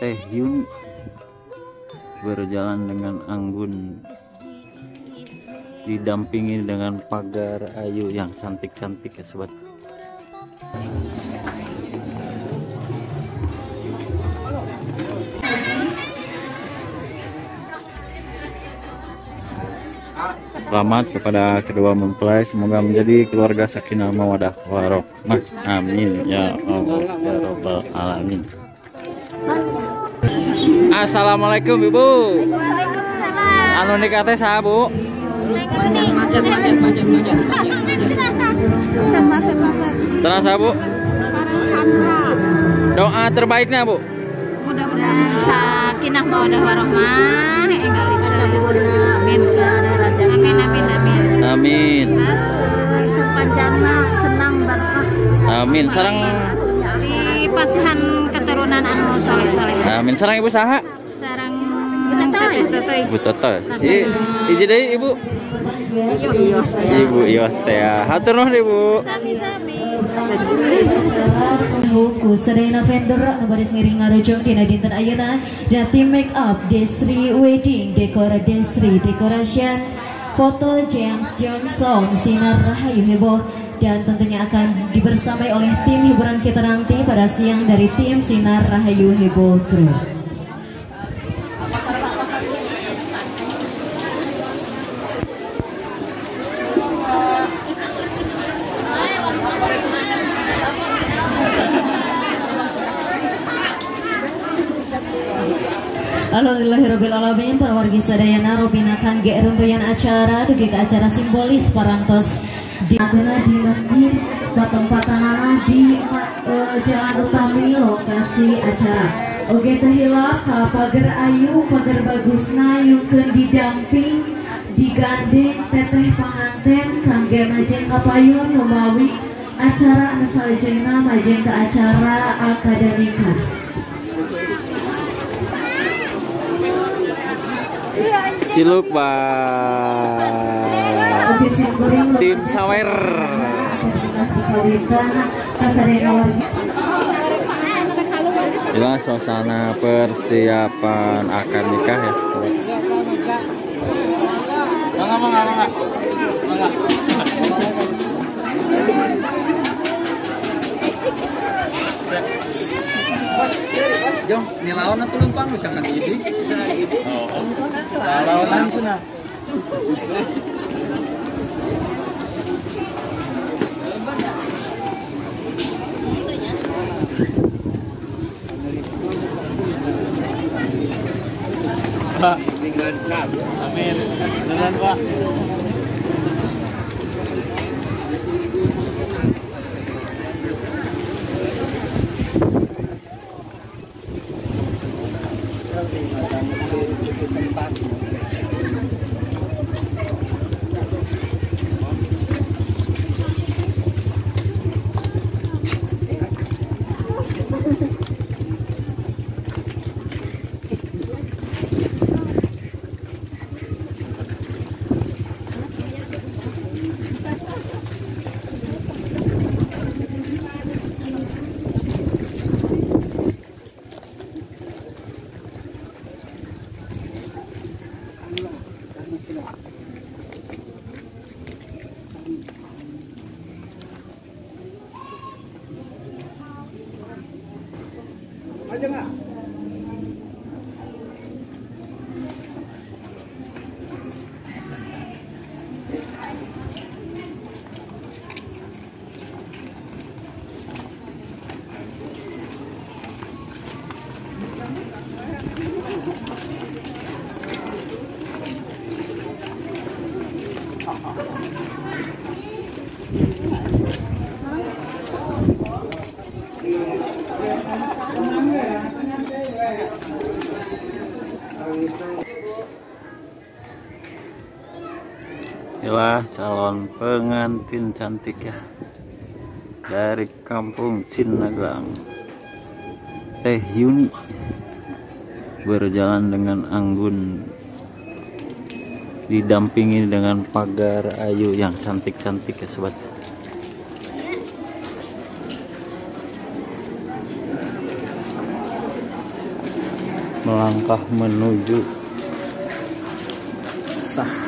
Teh Yuni berjalan dengan anggun, didampingi dengan pagar ayu yang cantik-cantik ya sobat. Selamat kepada kedua mempelai, semoga menjadi keluarga sakinah mawadah warohmah. Amin ya Allah ya robbal alamin. Assalamualaikum Ibu. Waalaikumsalam. Anu nikah teh saha Bu? Macet macet macet macet. Macet macet. Sareng saha Bu? Sareng Sandra. Doa terbaiknya Bu. Mudah-mudahan sakinah mawadah warohmah, enggal amin. Amin amin amin. Amin. Sepanjangna senang barokah. Amin. Sareng di pasihan keturunan anu soleh-soleh. Amin. Sareng Ibu saha? Sareng Bu Totoy. Hiji deui Ibu. Ibu Iyoh teh. Hatur nuhun Ibu. Sami-sami. Ku Serena vendor anu baris ngiring ngarujung dina dinten ayeuna dina tim make up Desri Wedding Dekor Desri Decoration Foto James Johnson Sinar Rahayu Heboh, dan tentunya akan dibersamai oleh tim hiburan kita nanti pada siang dari tim Sinar Rahayu Heboh Crew. Alhamdulillahirabbil alamin, para wargi sadayana robina kangge runtuyan acara dugi ka acara simbolis parantos di di masjid patempatanana di Jalan Utami lokasi acara. Oge teu hilap ka pager ayu pager bagusna yungkeun didamping digandeng teteh panganten kangge majeng kapayun numawi acara anu salajengna majeng ka acara akademika. Ciluk Bang. Tim Sawer. Inilah suasana persiapan akad nikah ya. Jong, nilaon atuh lempang bisa ngagidik. Laonan cenah. Pak, amin. Beneran, Pak. Inilah calon pengantin cantik ya dari kampung Cinaglang, Teh Yuni, berjalan dengan anggun didampingi dengan pagar ayu yang cantik-cantik ya sobat. Melangkah menuju sah.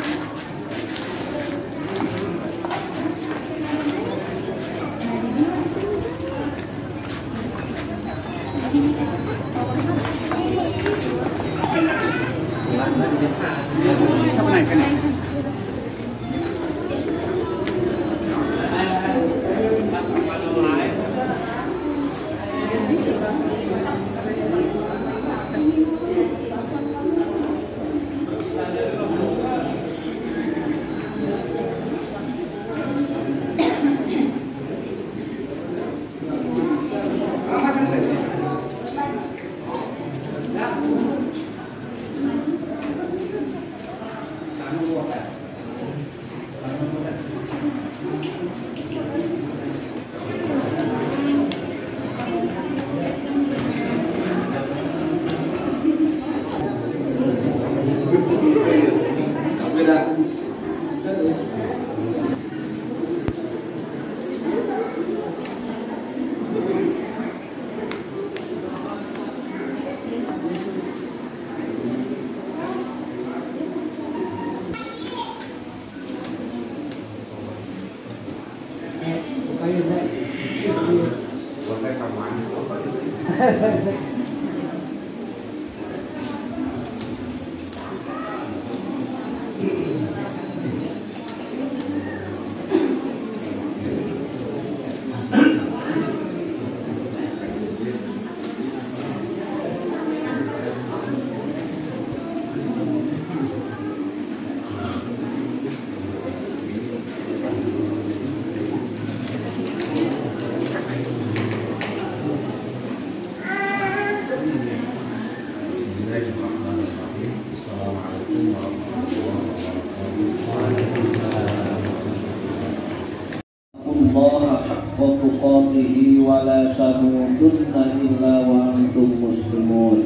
ولا تموتن إلا وأنتم مسلمون.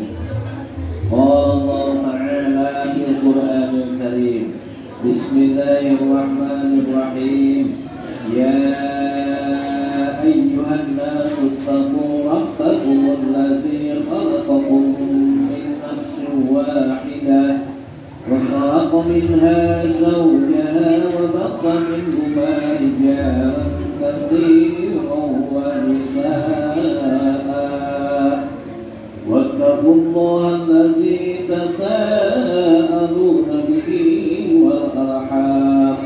قال الله تعالى في القرآن الكريم: بسم الله الرحمن الرحيم. يا أيها الناس اتقوا ربكم الذي خلقكم من نفس واحدة وخلق منها زوجها وبث منهما رجالا كثيرا ونساء واتقوا الله الذي تساءلون به والأرحام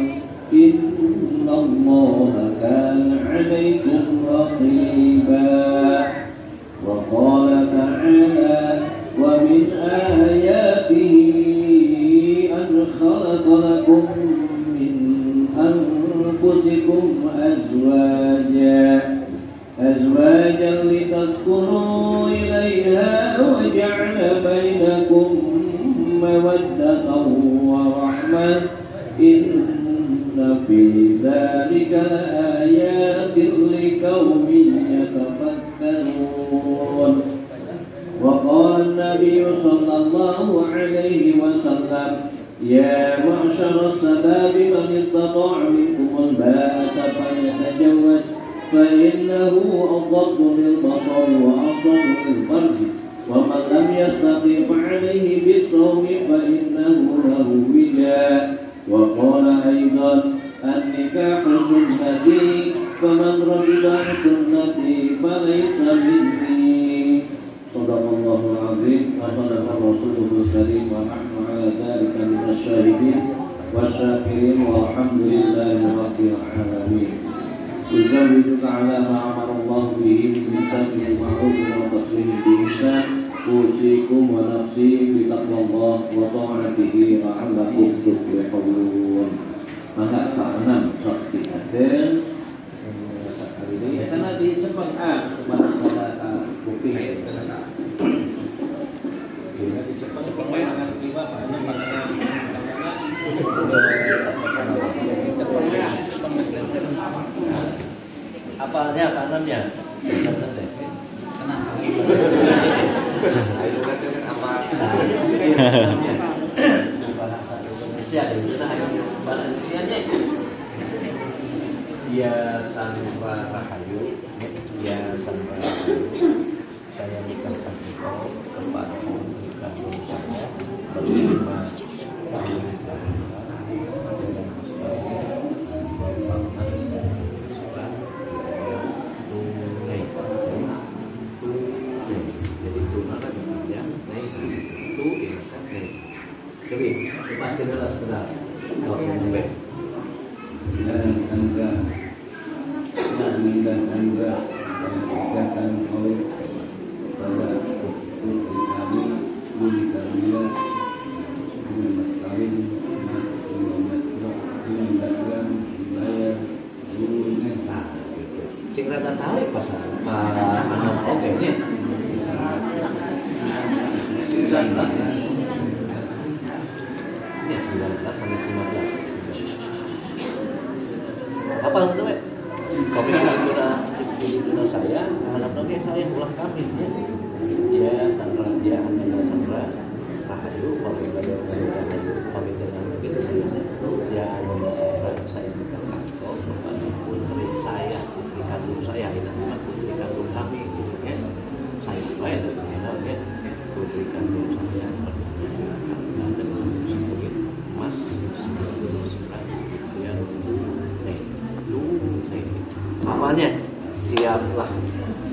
إن الله كان عليكم رقيبا. وقال تعالى: ومن آياته أن خلق لكم من أنفسكم أزواجا لتسكنوا إليها وجعل بينكم مودة ورحمة إن في ذلك لآيات لقوم يتفكرون. وقال النبي صلى الله عليه وسلم: يا معشر الشباب من استطاع منكم الباءة فليتزوج فإنه أغض للبصر وأصل للفرج، ومن لم يستطع فعليه بالصوم فإنه له وجاء. وقال أيضا: النكاح سنتي فمن رغب عن سنتي فليس مني. صدق الله العظيم وصدق رسوله الكريم، ونحن على ذلك من الشاهدين والشاكرين، والحمد لله رب العالمين. أزوجك على ما أمر الله به من إمساك بالمعروف وتصريح بإحسان. أوصيكم ونفسي بتقوى الله وطاعته لعلكم تفلحون. Maka Pak sok diaden sekali ini eta nanti cepeng supaya sada bukti. Apalnya apa enamnya? Bahasa Indonesia itu bahasa Indonesia-nya. Ya Sanba Rahayu, ya Sanba Rahayu, saya nikahkan engkau kepada nikah Cobi, lepaskan dulu sekedar. Dan Sandra, Ananda Sandra, saya kau pada putri kami, Budi Karmila, dengan mas kawin, mas 19 gram, dibayar tunai. Nah, gitu. Sing rada tarik pasal Pak Anam oke nya. 19 ya. Ya 19 sampai 15. Apa lu we? Kopi guna saya, anak oke saya ulah kami ya. Ya Sandra, ya Ananda Sandra, Rahayu, pamit Rahayu, pamit dengan begitu saya. Ya Ananda Sandra, saya nikahkan kau kepada putri saya, putri kandung saya, ini mah putri kandung kami gitu ya. Saya supaya ya, putri kandung saya mas ya apanya siaplah.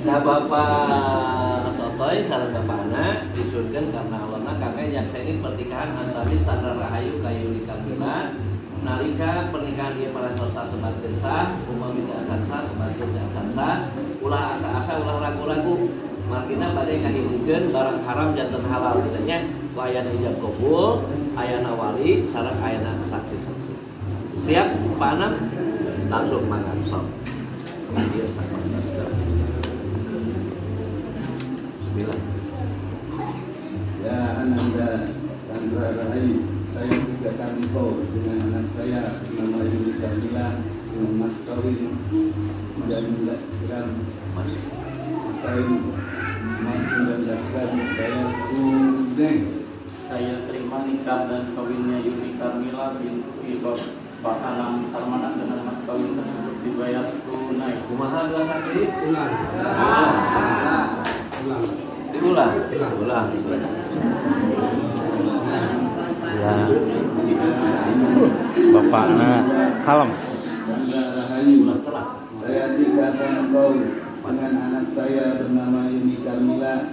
Nah Bapak Totoy sareng Bapak anak disurgen karena Allah kakek nyakseni pernikahan antara Sandra Rahayu ka Yuni Karmila nalika pernikahan ieu parantos sebatkeun sah upami teu acan sah sebatkeun teu acan sah ulah asa-asa ulah ragu-ragu margina bade ngahijikeun barang haram janten halal kitu nya ku ayana ijab kabul ayana wali sareng ayana saksi-saksi. Siap Pak Anam? Langsung mangga sok. Bismillah. Ya Ananda Sandra Rahayu, saya nikahkan engkau dengan anak saya nama Yuni Karmila dengan mas kawin 19 gram mas kawin mas 19 gram bayar tunai. Saya terima nikah dan kawinnya Yuni Karmila binti Bapak Anam Tarmana dengan mas kawin tersebut dibayar tunai. Kumaha dua saksi? Ulang. Ulang. Diulang. Ulang. Ya. Bapakna kalem. Saya nikahkan engkau dengan anak saya bernama Yuni Karmila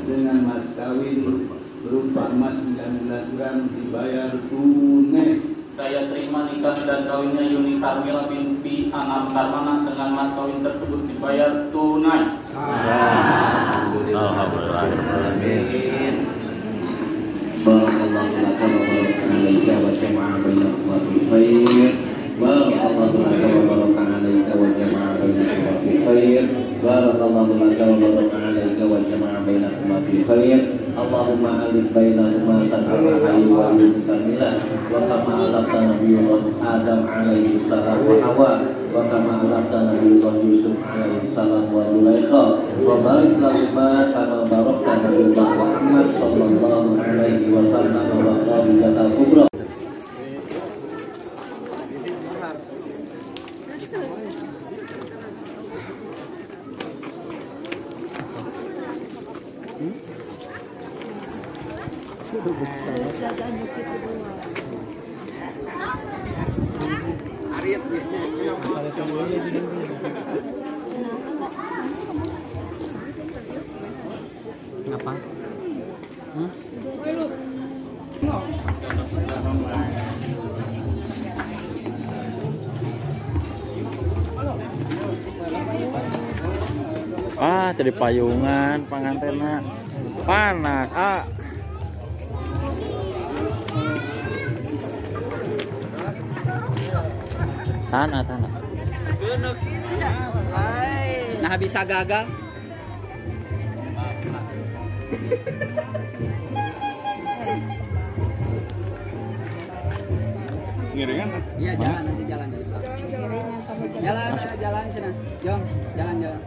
dengan mas kawin berupa emas 19 gram dibayar tunai. Saya terima nikah dan kawinnya Yuni Karmila binti Anam Karmana dengan mas kawin tersebut dibayar tunai. Alhamdulillah. Amin. Barakallahu laka wa baraka alaika wa jama'a bainakuma fi khair. Barakallahu laka wa baraka alaika wa jama'a bainakuma fi khair. Barakallahu laka wa baraka alaika wa jama'a bainakuma fi khair. Allahumma alif bainahuma Sandra Rahayu wa Yuni Karmila wa kama alafta Nabiyullah Adam alaihi salam wa Hawa wa kama alafta Nabiyullah Yusuf alaihi salam wa Zulaikha wa barik lahuma kama barakta Nabiyullah Muhammad sallallahu alaihi wasallam wa Khadijatul Kubra. Kenapa? Ah, jadi payungan pangantena. Panas, ah. Tanah, tanah. Nah, bisa gagal. Ngiringan? Iya, jalan nanti jalan dari belakang. Jalan, jalan sana. Jom, jalan, jalan.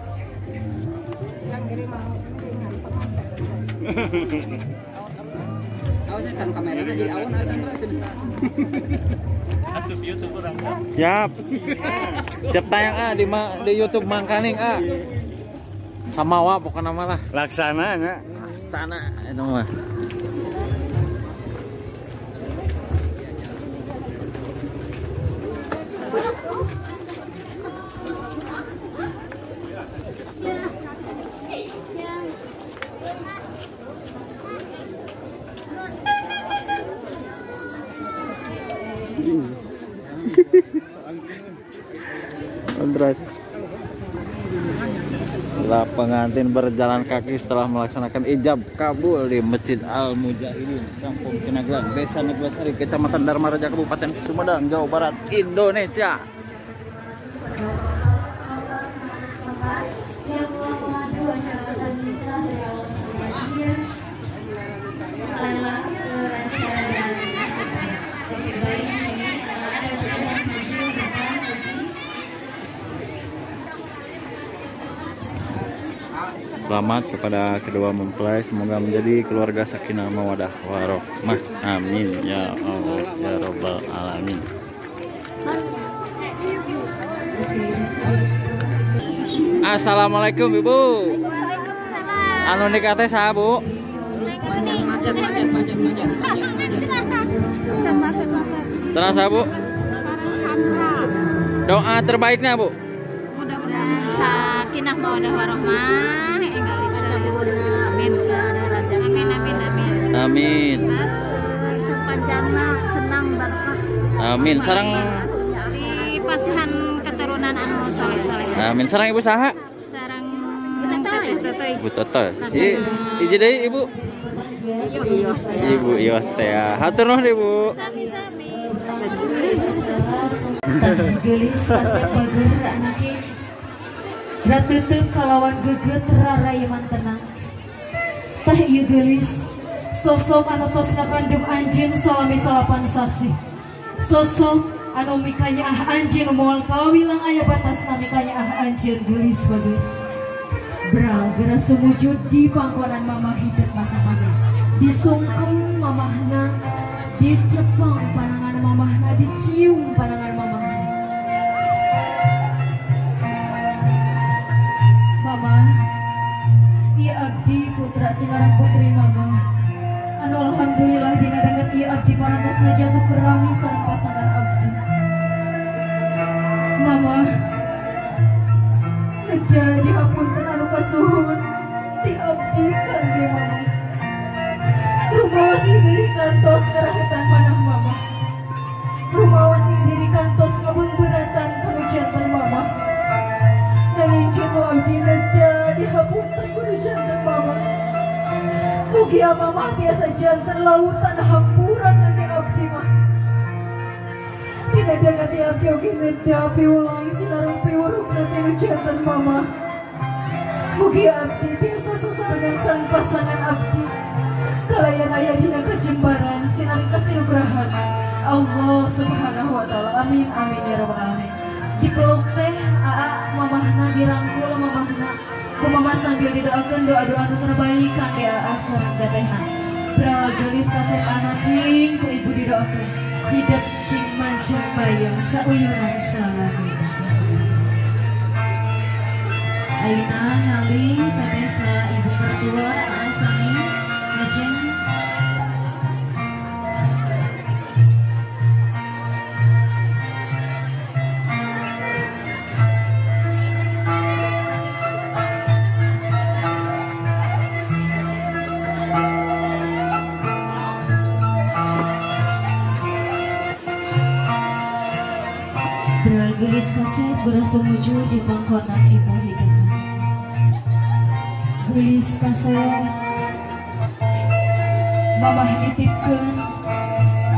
Awas kan kameranya di awan Sandra sini. Asup YouTube orang. Siap. Siap tayang ah di YouTube Mangkaning ah. Sama wa pokoknya malah. Laksananya. Laksana itu mah. Terus. Setelah pengantin berjalan kaki setelah melaksanakan ijab kabul di Masjid Al Mujahidin, Kampung Cinaglan, Desa Neglasari, Kecamatan Darmaraja, Kabupaten Sumedang, Jawa Barat, Indonesia. Selamat kepada kedua mempelai, semoga menjadi keluarga sakinah mawadah warohmah. Amin ya Allah ya robbal alamin. Assalamualaikum Ibu. Anu nikah teh saha Bu? Macet macet macet macet. Macet macet. Sareng saha Bu? Sareng Sandra. Doa terbaiknya Bu. Mudah-mudahan sakinah mawadah warohmah. Amin amin amin. Amin. Senang barokah. Amin. Sareng di pasihan keturunan anu soleh-soleh. Amin. Sareng Ibu saha? Sareng Totoy. Ibu Totoy. Hiji deui Ibu. Ibu Iwah teh. Hatur nuhun Ibu. Sami-sami. Geulis kasep bager anake. Rateuteung kalawan geget raraiman tenang. Tah ieu geulis sosok anu tos ngakandung anjeun salami salapan sasih. Sosok anu mikanyaah anjeun moal kawilang aya batasna mikanyaah anjeun geulis bager. Bral geura sumujud di pangkonan mamah hidup masing-masing. Disungkem mamahna, dicepeng panangan mamahna, dicium panangan mamahna. Mama, ieu abdi putra sinareng putri mama. Anu alhamdulillah dina danget ieu abdi parantosna jatuh kerami sareng pasangan abdi. Mama, jadi hapunten anu kasuhun ti abdi kangge mama. Rumaos diri kantos ngarahetan manah mama. Rumaos diri kantos ngabeungbeuratan kanu janten mama. Nanging kitu abdi jadi hapunten kudu janten mama. Mugia mama tiasa janten lautan hampura kangge abdi mah. Dina danget abdi oge neda piwulang sinareng piwurukna ti nu janten mama. Mugia abdi tiasa sasarengan sareng pasangan abdi. Kalayan aya dina kajembaran sinareng kasinugrahan Allah Subhanahu wa taala. Amin amin ya rabbal alamin. Dipeluk teh aa mamahna, dirangkul mamahna ku mama sambil didoakeun doa-doa nu terbaik kangge aa sareng tetehna. Bral geulis kasep anak hing ku ibu didoakeun hidup cing mancung bayang sauyunan salami. Ayeuna ngali teteh ka ibu mertua aa sami ngajeng. Gelis kasep geura sumuju di pangkonan ibu hidup masing-masing. Gelis kasep mamah nitipkeun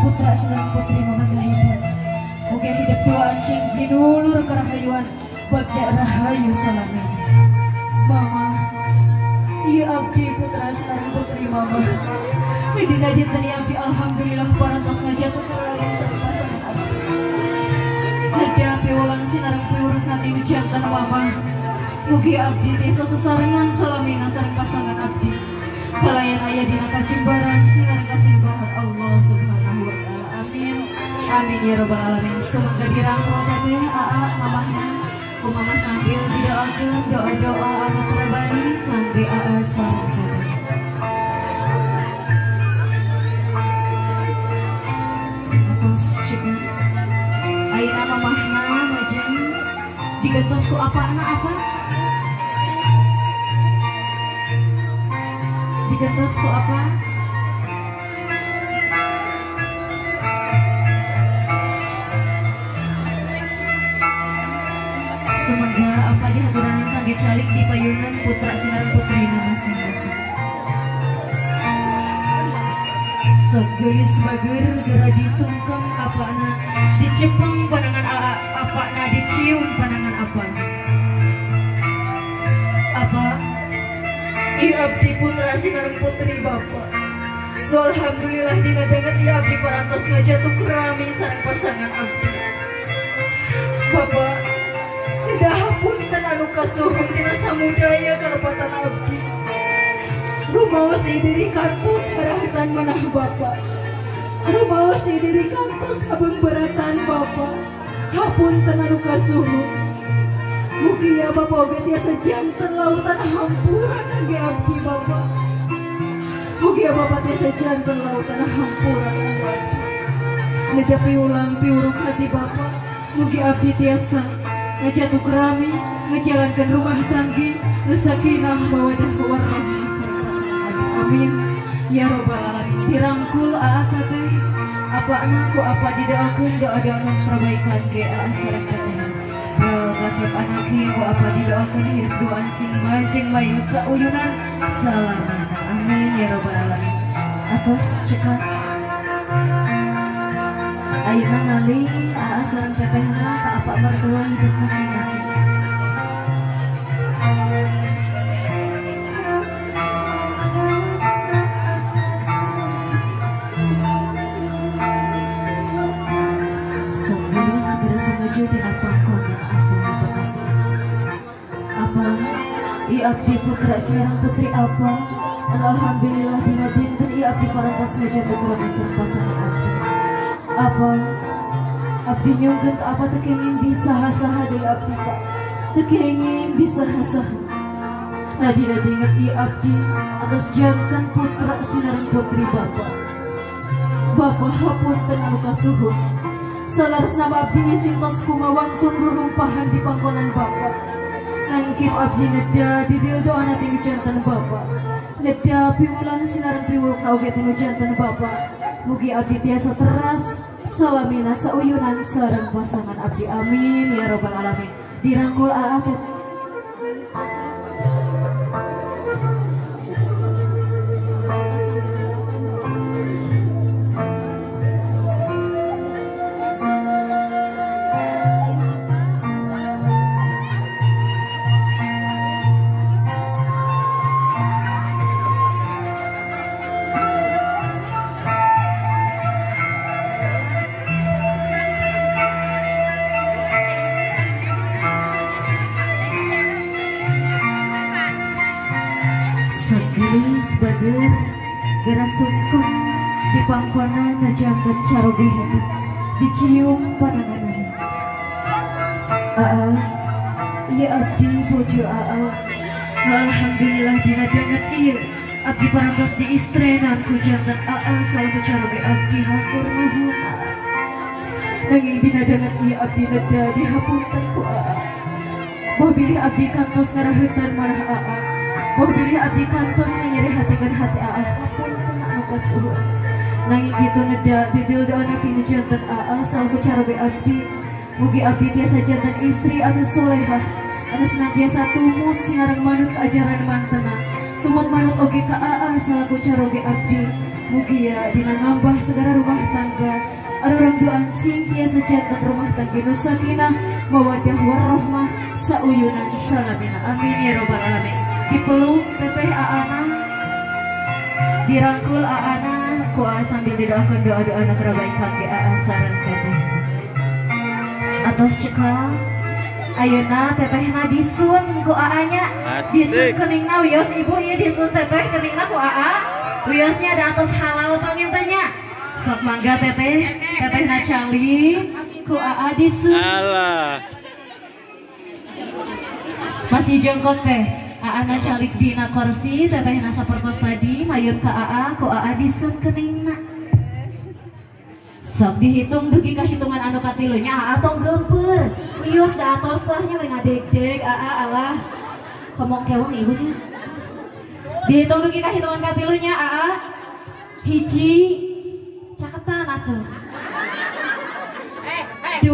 putra sareng putri mamah ka hidup. Mugi hidup dua cing hinulur karahayuan bagja rahayu salami. Mama, ieu abdi putra sareng putri mama. Dina dinten abdi alhamdulillah parantos ngajatuh sareng pasangan abdi. Neda piwulang sinareng piwuruk nanti jantan mama. Mugi abdi tiasa sesarengan salamina sareng pasangan abdi. Kalayan aya dina kajembaran sinareng kasinugrahan Allah Subhanahu wa taala. Amin. Amin ya rabbal alamin. Semoga dirangkul kabeh aa mamahna ku mama sambil didoakeun doa-doa anu terbaik kangge aa sareng teteh. Atos cukup. Ayeuna mamahna majeng digentos ku apana apa? Digentos ku apa? Mangga apa dihaturanan kangge calik di payunan putra sinareng putrina masing-masing. Sok geulis bager gera disungkem apana dicepeng panangan apana dicium panangan apana. Apa? Ieu abdi putra sinareng putri bapak. Alhamdulillah dina banget ieu abdi parantos ngajatuh kerami sareng pasangan abdi. Bapak, nida hapunten anu kasuhun tina samudaya kalepatan abdi. Rumaos diri kantos karahutan manah bapak. Rumaos diri kantos kabeungberatan bapak. Hapunten anu kasuhun. Mugia bapak oge tiasa janten lautan hampura kangge abdi bapak. Mugia bapak tiasa janten lautan hampura kangge abdi. Nida piulang piuruk hati bapak. Mugi abdi tiasa ngajatuh kerami ngejalankan rumah tanggi nu sakinah mawadah warahmah sareng pasangan abdi. Amin ya robbal alamin. Dirangkul aa teteh apana ku apa didoakeun doa-doa nu terbaik kangge aa sareng teteh. Kasep anaki ku apa didoakeun hirup dua ancing mancing mayu sauyunan salamana. Amin ya robbal alamin. Atos cekap ayeuna ngali aa sareng tetehna ka apa mertua hidup masing-masing. Sok geulis segera sumuju tina pangkonan apa hidup masing-masing. Apa ieu abdi putra sareng putri apa alhamdulillah dina dinten ieu abdi parantos ngajatuh kurang sareng pasangan abdi. Apa abdi nyungkeun ka apa teu kenging disaha-saha deui abdi pak, teu kenging disaha-saha. Nadina dinget ieu abdi atos janten putra sinareng putri bapak. Bapak hapunten anu kasuhun. Salaresna abdi isin tos kumawantun rurumpahan di pangkonan bapak. Nanging abdi neda didil doana ti nu janten bapak. Neda piwulan sinareng piwurukna oge ti nu janten bapak. Mugi abdi tiasa teras salamina sauyunan sareng pasangan abdi. Amin ya robbal alamin. Dirangkul aa segelis bager gera sungkem di pangkonan najanten caroge hidup dicium pananganan. Aa ieu abdi bojo aa. Alhamdulillah dina danget ieu abdi parantos diistrenan ku janten aa salaku caroge abdi hatur nuhun aa. Nanging dina danget ieu abdi neda dihapunten ku aa. Boh bilih abdi kantos ngaraheutan marah aa. Boh bilih abdi kantos nganyerihatikeun hati aa. Hapunten anu kasuhun. Nanging kitu neda didil doana ti nu janten aa salaku caroge abdi. Mugi abdi tiasa janten istri anu solehah, anu senantiasa tumut sinareng manut ajaran mantena, tumut manut oge ka aa salaku caroge abdi. Mugia dina ngambah segara rumah tangga arurang doan sing tiasa janten rumah tangga nu sakinah mawaddah warahmah sauyunan salamina. Amin ya robbal alamin. Dipeluk teteh aana, dirangkul aana ku aa sambil didoakeun doa-doa nu terbaik kangge aa sareng teteh. Atos cekal ayeuna tetehna disun ku aa nya, disun keningna wios ibu ieu disun teteh keningna ku aa. Wiosnya ada atos halal pangintennya. Sok mangga teteh, tetehna cali ku aa disun. Alah. Masih jongkok teh. Aana calik dina kursi, tetehna sapertos tadi mayun ka aa, ku aa disun keningna. Sok dihitung dugi ka hitungan anu katilunya aa tong geumpeur. Wios da atosahnya we ngadegdeg aa alah. Komong kewong ibunya. Dihitung dugi ka hitungan katilunya aa. Hiji caketan atuh. 2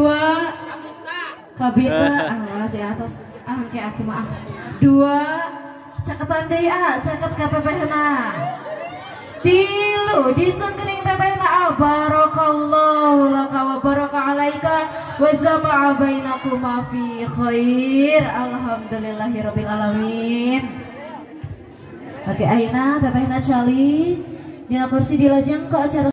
Kabita ah si atos ah engke aki mah. 2 caketan deui ah, caket ka pepehna. 3 disengkening pepehna barakallahu laka wa baraka alaika wa jama'a bainakuma fi khair. Alhamdulillahirabbil alamin. Oke, ayeuna pepehna cali dina kursi dilajeng ke acara.